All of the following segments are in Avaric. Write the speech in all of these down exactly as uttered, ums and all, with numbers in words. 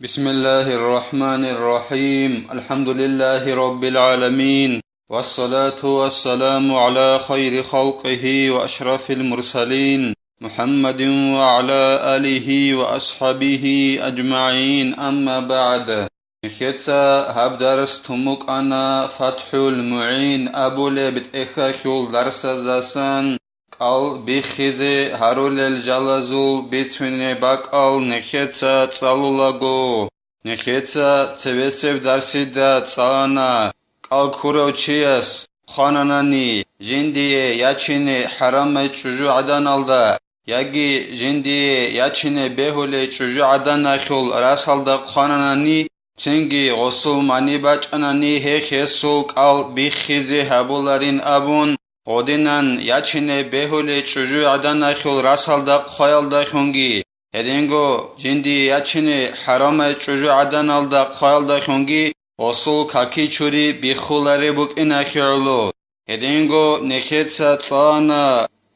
بسم الله الرحمن الرحيم. الحمد لله رب العالمين. والصلاة والسلام على خير خلقه وأشرف المرسلين محمد وعلى آله وأصحابه أجمعين. أما بعد. Нехеца гьаб дарс тун букӀана ФатхӀул МугӀин абулеб тӀехьалъул дарсаздасан. КӀал биххизе гьарулел жалазул бицуне бакӀал нехеца цӀалулаго, нехеца цебесеб дарсида цӀана, кӀал ккурав чияс хвананани жиндие ячине хӀарамай чӀужугӀаданалда яги жиндие ячине бегьулей чӀужугӀаданалъул расалда хвананани, цинги гъосул мани бачӀанани, гьех гьесул кӀал биххизе гьабуларин абун, гъодинан ячине бегьулей чӀужугӀаданалъул расалда хъваялдалъунги, гьединго жиндие ячине хӀарамай чӀужугӀаданалда хъваялдалъунги гъосул каки-чури биххулареб букӀиналъе гӀоло. Гьединго нехеца цӀана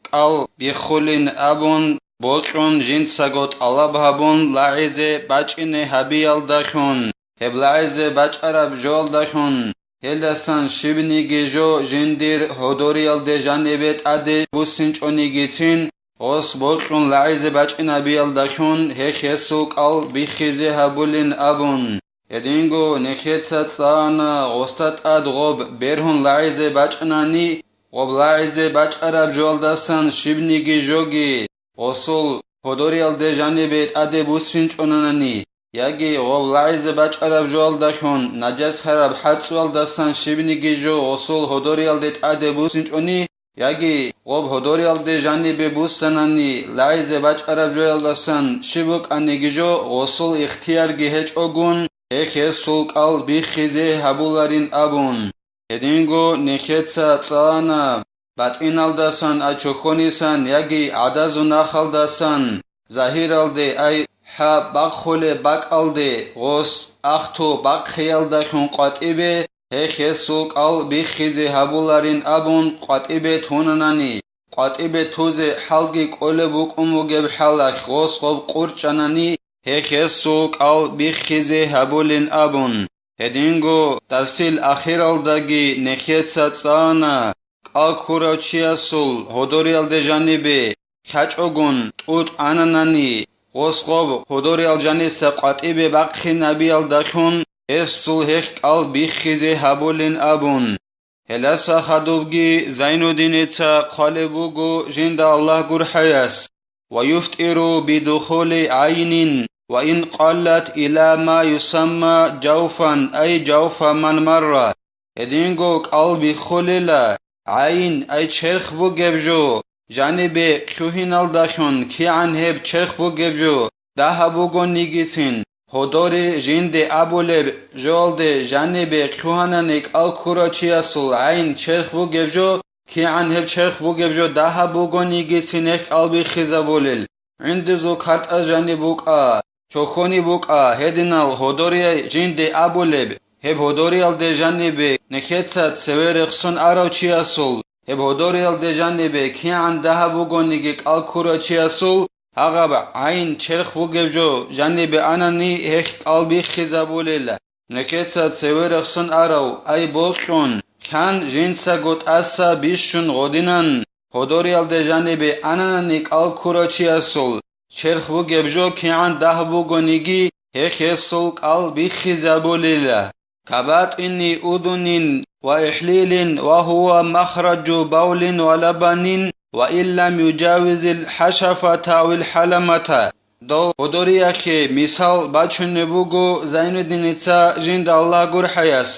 кӀал биххулин абун, бокьун жинцаго тӀалаб гьабун лагӀизе бачӀине гьабиялдалъун, гьеб лагӀизе бачӀараб жоялдалъун, гьелдасан щибниги жо жиндир гьодориялде жанибе тӀаде буссинчӀонигицин, гъос бокьун лагӀизе бачӀинабиялдалъун гьех гьесул кӀал биххизе гьабулин абун. Гьединго нехеца цӀана гъосда тӀад гъоб бергьун лагӀизе бачӀанани, гъоб лагӀизе бачӀараб жоялдасан щибниги жоги гъосул гьодориялде жанибе тӀаде буссинчӀонанани, яги гъоб лагӀизе бачӀараб жоялдалъун нажас гьараб хӀацӀуялдасан щибниги жо гъосул гьодориялде тӀаде буссинчӀони, яги гъоб гьодориялде жанибе буссанани лагӀизе бачӀараб жоялдасан щиб букӀаниги жо гъосул ихтиярги гьечӀогун, гьех гьесул кӀал биххизе гьабуларин абун. Гьединго нехеца цӀана батӀиналдасан ай чохьонисан яги гӀадазул нахалдасан, загьиралде ай хӀа бахъулеб бакӀалде гъос ахту бахъиялдалъун къватӀибе, гьех гьесул кӀал биххизе гьабуларин абун къватӀибе тунанани, къватӀибе тузе хӀалги кӀолеб букӀун бугеб хӀалалъ гъос гъоб къурчӀанани, гьех гьесул кӀал биххизе гьабулин абун. Гьединго дарсил ахиралдаги нехеца цӀана кӀал ккурав чиясул гьодориялде жанибе кьачӀогун тӀутӀ ананани, гъос гъоб гьодориял жаниса къватӀибе бахъинабиялдалъун гьесул гьех кӀал биххизе гьабулин абун. Гьелдаса хадубги Зайнуддиница хъвалеб буго жинда Аллагь гурхӀаяс: «Ва юфтӀиру бидухули гӀайнин, ва ин къаллат ила ма юсамма жавфан, ай жавфа ман марра». Гьединго кӀал биххулела, гӀайн, ай черх бугеб жо, жанибе хъугьиналдалъун кигӀан гьеб черх бугеб жо дагьаб бугонигицин, гьодори жинде абулеб жоялде жанибе хъугьанани кӀал ккурав чиясул гӀайн черх бугеб жо, кигӀан гьеб черх бугеб жо дагьаб бугонигицин гьех кӀал биххизабулел. ГӀиндузул картӀаз жаниб букӀа, чохьони букӀа, гьединал гьодорияй жинде абулеб, гьеб гьодориялде жанибе нехеца цеве рехсон арав чиясул, гьеб гьодориялде жанибе кигӀан дагьаб бугониги кӀал ккурав чиясул, гьагъаб гӀайн черх бугеб жо жанибе анани гьех кӀал биххизабулел. Нехеца цеве рехсон арав, ай бокьун, кьан жинцаго тӀаса бищун гъодинан, гьодориялде жанибе ананани кӀал ккурав чиясул, черх бугеб жо кигӀан дагь бугониги, гьех гьесул кӀал биххизабулила. КабатӀини удунин ва ихлилин ва гьува махраджу бавлин ва лабанин ва иллам юджавизил хӀашафата авил хӀаламата. Дол гьодориялъе мисал бачунеб буго Зайнуддиница жинда Аллагь гурхӀаяс.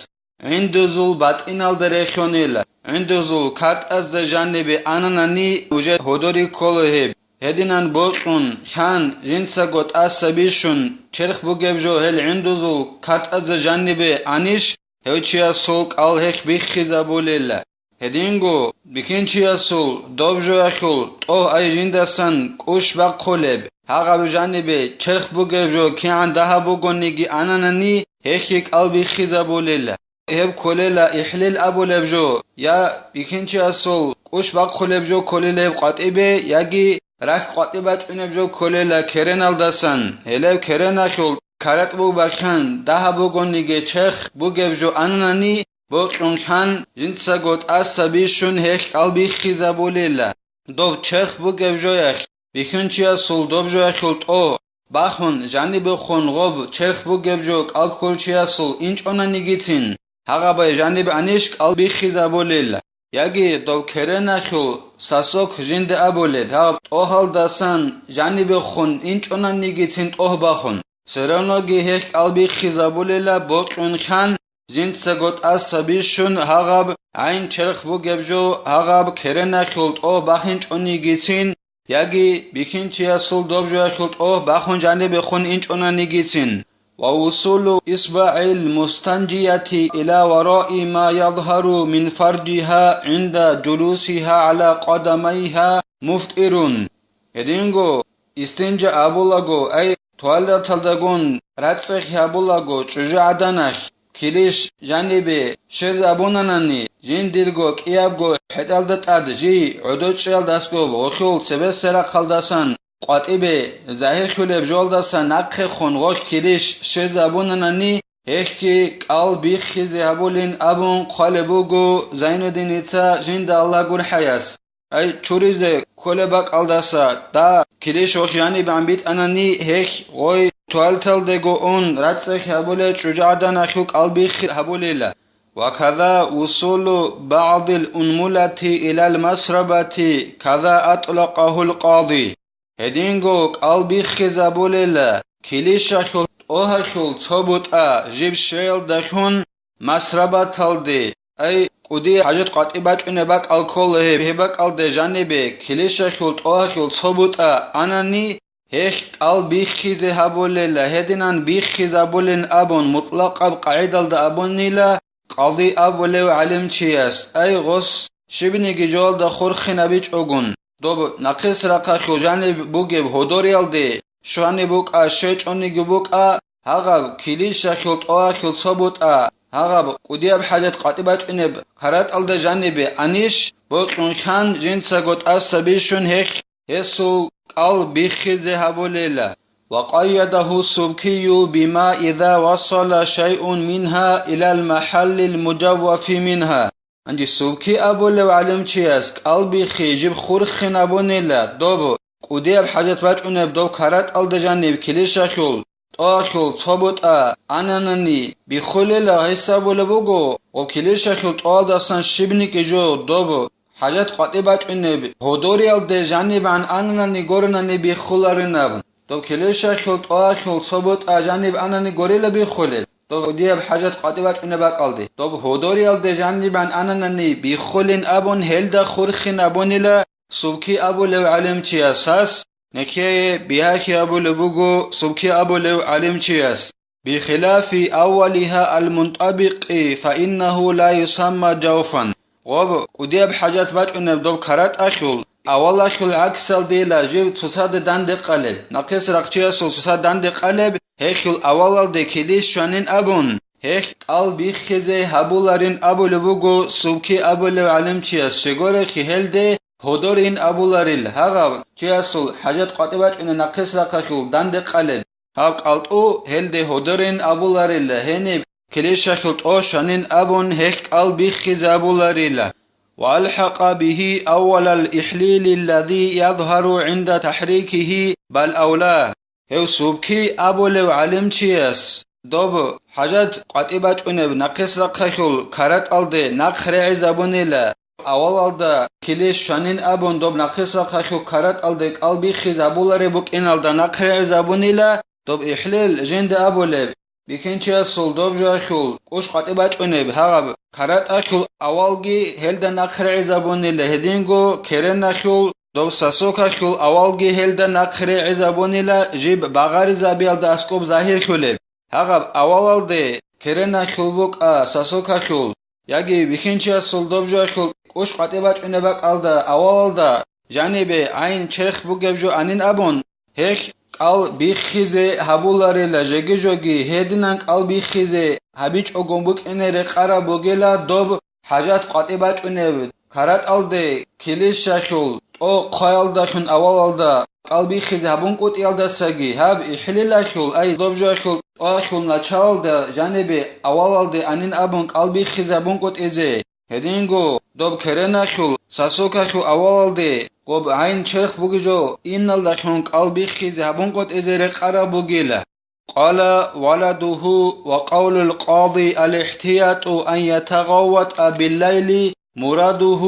ГӀиндузул батӀиналда рехьонила, гӀиндузул картӀазда жанибе ананани уже гьодори ккола гьеб. Гьединан бокьун, кьан, жинцаго тӀаса бищун, черх бугеб жо гьел гӀиндузул картӀазда жанибе анищ, гьев чиясул кӀал гьех биххизабулела. Гьединго бихьинчиясул доб жоялъул тӀогь ай жиндасан кӀущ бахъулеб, гьагъаб жанибе черх бугеб жо кигӀан дагьаб бугониги ананани, гьехги кӀал биххизабулел. Гьеб кколела ихлил абулеб жо, я бихьинчиясул кӀущ бахъулеб жо кколела гьеб къватӀибе, яги рахь къватӀи бачӀунеб жо кколела кереналдасан, гьелеб кереналъул каратӀ бугеб бакӀалъан дагьаб бугониги черх бугеб жо ананани, бокьун хъан, жинцаго тӀаса бищун гьелъ кӀал биххизабулила. Дов черх бугеб жоялъ бихьинчиясул доб жоялъул тӀо бахун, жанибехун гъоб черх бугеб жо кӀал ккурчиясул инчӀонанигицин, гьагъабай жаниб анищ кӀал биххизабулел, яги дов кереналъул сосок жинда абулеб, гьаб тӀогьалдасан жанибехун инчӀонанигицин тӀогь бахун. Все равноги гьелъ кӀал биххизабулела бокьун хъан, жинцаго тӀаса бищун гьагъаб гӀайн черх бугеб жо гьагъаб кереналъул тӀо бахинчӀонигицин, яги бихьинчиясул доб жоялъул тӀо бахун жанибехун инчӀонанигицин. ووصول إصبع المستنجية إلى وراء ما يظهر من فرجها عند جلوسها على قدميها مفطر. Гьединго истинжа абулаго, ай, туалеталдагун рацӀцӀехь гьабулаго чӀужугӀаданалъ, килищ жанибе щвезабунанани, жиндирго кӀиябго хӀетӀалда тӀад жий гӀодочӀиялдасго гъолъул цебесеб рахъалдасан къватӀибе загьирлъулеб жоялдаса нахъехун гъолъ килищ щвезабунанани, гьелъги кӀал биххизе гьабулин абун хъвалеб буго Зайнуддиница жинда Аллагь гурхӀаяс. Ай, чуризе кколеб бакӀалдаса дагь килищ гъолъ жаниб битӀанани, гьелъ гъой туалеталдаго ун рацӀцӀехь гьабулел чӀужугӀаданалъул кӀал биххи гьабулила. وكذا وصول بعض الأنملة إلى المسربة كذا أطلقه القاضي. Гьединго кӀал биххизабулела килищалъул тӀогьалъул цо бутӀа жиб щвеялдалъун масрабаталде, ай, кӀудияб хӀажат къватӀибе бачӀунеб бакӀал ккола гьеб, гьеб бакӀалде жанибе килищалъул тӀогьалъул цо бутӀа анани, гьелъ кӀал биххизе гьабулела, гьединан биххизабулин абун мутӀлакъаб къагӀидалда абунила, къади абулев гӀалимчияс, ай, гъос щибниги жоялда хурхинабичӀогун, доб нахъисеб рахъалъул жаниб бугеб гьодориялде щвани букӀа, щвечӀониги букӀа, гьагъаб килищалъул тӀогьалъул цо бутӀа, гьагъаб кӀудияб хӀажат къватӀибе бачӀунеб каратӀалда жанибе анищ бокьун хъан, жинцаго тӀаса бищун гьелъ гьесул кӀал биххизе гьабулела. وقيده السبكي بما إذا وصل شيء منها إلى المحل المجوف منها. Гьанже Субки абулев гӀалимчияс кӀал биххи жиб хурхин абунила, доб кӀудияб хӀажат бачӀунеб доб каратӀалда жаниб килищалъул тӀогьалъул цо бутӀа ананани биххулела, гьес абулеб буго, гъоб килищалъул тӀогьалдасан щибниги жо доб хӀажат къватӀибе бачӀунеб гьодориялде жанибан ананани гуронани биххуларин абун. Доб килищалъул тӀогьалъул цо бутӀа жаниб анани гурила биххулеб, доб кӀудияб хӀажат къватӀибе бачӀунеб бакӀалде. Доб гьодориялде жанибан ананани биххулин абун, гьелда хурхин абунила Субки абулев гӀалимчияс, гьас, нехее бигьахи абулеб буго Субки абулев гӀалимчияс. بخلاف أولها المنطبق فإنه لا يسمى جوفا. Гъоб кӀудияб хӀажат бачӀунеб доб каратӀалъул авалалъул гӀаксалдейила жив цоцазда данде къалеб, нахъисеб рахъчиясул цоцазда данде къалеб, гьелъул авалалде килищ щванин абун, гьелъ кӀал биххизе гьабуларин абулеб буго Субки абулев гӀалимчияс, щегорехъи гьелде гьодорин абуларил, гьагъав чиясул хӀажат къватӀибе бачӀунеб нахъисеб рахъалъул данде къалеб. Гьаб кӀалтӀу гьелде гьодорин абуларила, гьениб килищалъул тӀо щванин абун гьелъ кӀал биххизабуларила. وألحق به أول الإحليل الذي يظهر عند تحريكه بل أولى. Гьев Субки абулев гӀалимчияс доб хӀажат къватӀибе бачӀунеб нахъисеб рахъалъул каратӀалде нахъ регӀизабунила, авалалда килищ щванин абун доб нахъисеб рахъалъул каратӀалде кӀал биххизабулареб букӀиналда нахъ регӀизабунила, доб ихлил жинда абулеб, бихьинчиясул доб жоялъул кӀущ къватӀибе бачӀунеб гьагъаб каратӀалъул авалги гьелда нахъ регӀизабунила, гьединго кереналъул доб сосокалъул авалги гьелда нахъ регӀизабунила, жиб багъаризабиялда аскӀоб загьирлъулеб. Гьагъаб авалалде кереналъул букӀа сосокалъул, яги бихьинчиясул доб жоялъул кӀущ къватӀибе бачӀунеб бакӀалда авалалда жанибе гӀайн черх бугеб жо анин абун, гьелъ кӀал биххизе гьабуларила, жеги-жоги гьединан кӀал биххизе гьабичӀого букӀине рекъараб бугила доб хӀажат къватӀибе бачӀунеб каратӀалде килищалъул тӀо хъваялдалъун авалалда кӀал биххизе гьабункӀутӀиялдасаги, гьаб ихӀилилахьул, ай, доб жоялъул тӀоялъул началалда жанибе авалалде анин абун кӀал биххизе гьабункӀутӀизе. Гьединго доб кереналъул, сосокалъул авалалде гъоб гӀайн черх бугеб жо иналдалъун кӀал биххизе гьабункӀутӀизе рекъараб бугила. قال ولده وقول القاضي الاحتياط أن يتغوط بالليل مراده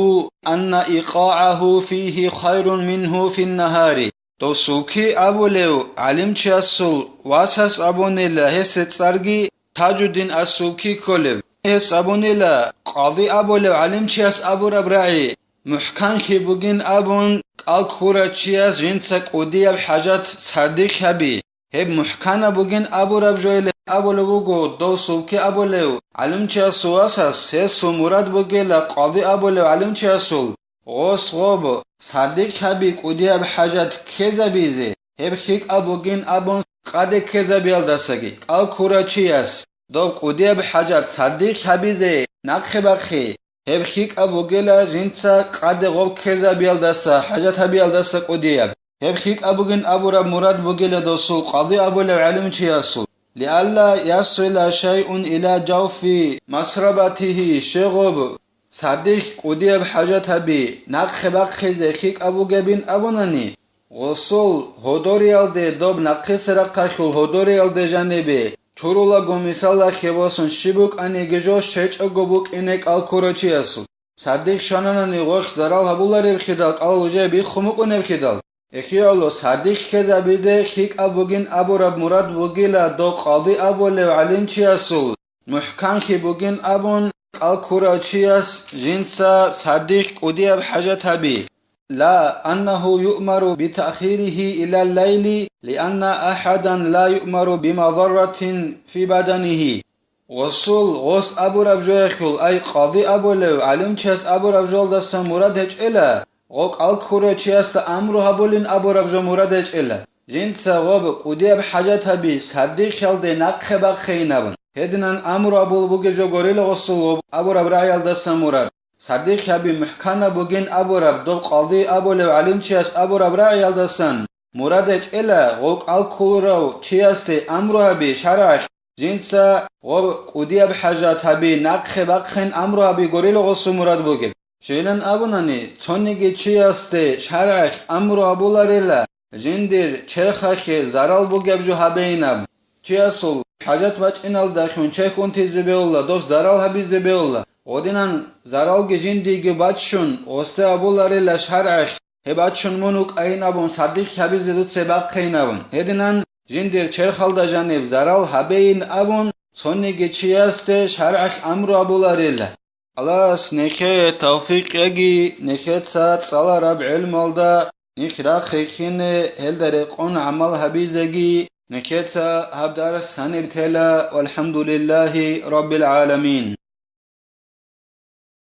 أن إيقاعه فيه خير منه في النهار. Дов Субки абулев гӀалимчиясул васас абунила, гьесде цӀарги Тажуддин ас-Субки кколеб. Гьес абунила, къади абулев гӀалимчияс абураб рагӀи мухӀканлъи бугин абун, кӀал ккурав чияс жинца кӀудияб хӀажат сардилъ гьаби. Гьеб мухӀканаб бугин абураб жойилан абулеб буго дов Субки абулев гӀалимчиясул васас, гьесул мурад бугила къади абулев гӀалимчиясул гъос гъоб сардилъ гьаби кӀудияб хӀажат ккезабизе, гьеб лъикӀаб бугин абун къаде ккезабиялдасаги, кӀал ккурав чияс доб кӀудияб хӀажат сардилъ гьабизе нахъе бахъи, гьеб лъикӀаб бугила жинца къаде гъоб ккезабиялдаса, хӀажат гьабиялдаса кӀудияб. Гьеб лъикӀаб бугин абураб мурад бугила досул къади абулев гӀалимчиясул, لئلا يصل شيء إلى جوف مسربته, щегъоб сардилъ кӀудияб хӀажат гьаби нахъе бахъизе лъикӀаб бугебин абунани, гъосул гьодориялде, доб нахъисеб рахъалъул гьодориялде жанибе чурулаго, мисалалъе босун, щиб букӀаниги жо щечӀого букӀине кӀал ккурав чиясул. Сардилъ щвананани гъолъ зарал гьабулареб хидал, кӀалал уже биххун букӀунеб хидал. Эхиялъул сардилъ ккезабизе лъикӀаб бугин абураб мурад бугила дов къади абулев гӀалимчиясул, мухӀканлъи бугин абун, кӀал ккурав чияс жинца сардилъ кӀудияб хӀажат гьаби. لا أنه يؤمر بتأخيره إلى الليل لأن أحدا لا يؤمر بمضرة في بدنه. Гъосул, гъос абураб жоялъул, ай къади абулев гӀалимчияс абураб жоялдасан мурад гьечӀела, гъо кӀал ккурав чиясда амру гьабулин абураб жо мурад гьечӀела, жинца гъоб кӀудияб хӀажат гьаби сардилъалде нахъе бахъейин абун. Гьединан амру гьабулеб бугеб жо гурила гъосул гъоб абураб рагӀиялдасан мурад. Сардилъ гьаби мухӀканаб бугин абураб доб къади абулев гӀалимчияс абураб рагӀиялдасан мурад гьечӀела, гъо кӀал ккурав чиясде амру гьаби шаргӀалъ, жинца гъо кӀудияб хӀажат гьаби нахъе бахъин амру гьаби гурила гъосул мурад бугеб. Щайилан абунани, цониги чиясде шаргӀалъ амру гьабуларила, жиндир черхалъе зарал бугеб жо гьабейин абун. Чиясул хӀажат бачӀиналдалъун черх унтизе бегьула, дос зарал гьабизе бегьула, гъодинан заралги жиндиеги баччун, гъосда абуларила шаргӀалъ, гьеб баччун мун вукӀайин абун сардилъ гьабизе дуца бахъейин абун. Гьединан жиндир черхалда жаниб зарал гьабейин абун, цониги чиясде шаргӀалъ амру гьабуларила. Аллагьас нехее тавфикъ кьеги, нехеца цӀалараб гӀелмалда нехь рахъинеги, гьелда рекъон гӀамал гьабизеги. Нехеца гьаб дарс гьаниб тела. ВалхӀамдулиллагьи раббил гӀаламин.